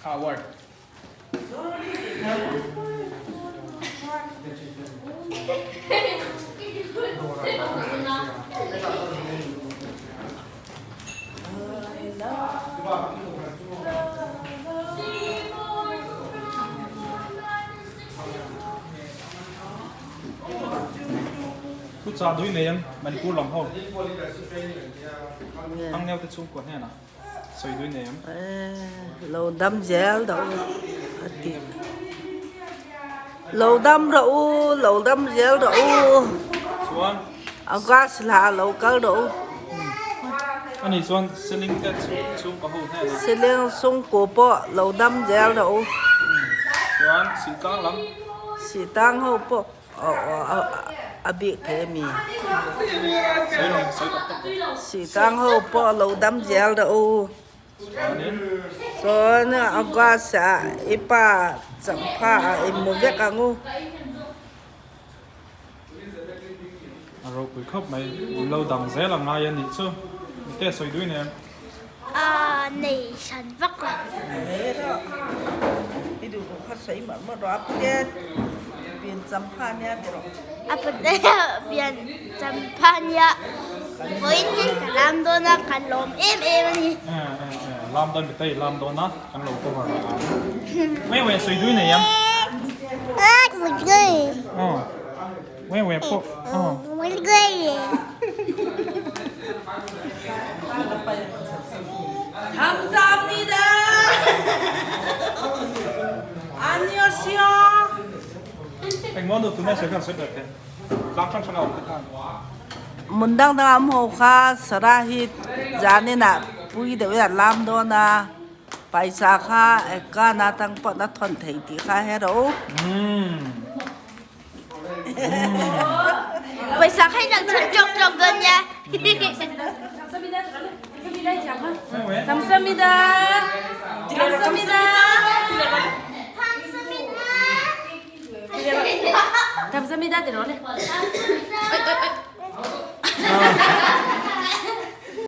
Kha award. Thu chah dui nei ang Manipur lam ho ang neu te chhungkua hnenah sawi dui nei ang. Lo dam zel rawh u a ti. Lo dam rawh u, lo dam zel rawh u. Chuan August hla ah lo kal rawh u. Ani chuan Seling te chhungkua ho hnenah. Seling chhungkua pawh lo dam zel rawh u. Chuan Sitang lam. Sitang ho pawh. A bik thei a mi. Sitang ho pawh lo dam zel rawh u. Chuan August ah i pa changpha ah i mu vek ang u. A ropui khawp mai. Lo dam zel a ngai a nih chu. Mite sawi dui nen. A nei hran vak lo. Nei rawh. I duh duh kha sawi mawlh mawlh rawh. A pute pian champha nia ti rawh. A pute pian champha nia. Vawiin hian ka lam dawn a, ka lawm em em a ni. Lam dawn mitei lam dawn a, kan lo cover leh ang. Wei wei sawi dui nei ang. Wei wei pawh. Kamsahamnida. Annyeonghaseyo. Engmaw nu tuna sawi khan sawi ber the. Tlang hrang hrang a awm te khan. Hmun dang dang a awm ho kha Sarah hi zanin ah pui deuh in a lam dawn a, paisa kha Ekana tang pawh a thawn thei tih kha he rawh u. Pawisa kha in ang chhan tawk tawk dawn nia. Kamsamida. Kamsamida. Kamsamida ti rawh le. Oi oi oi.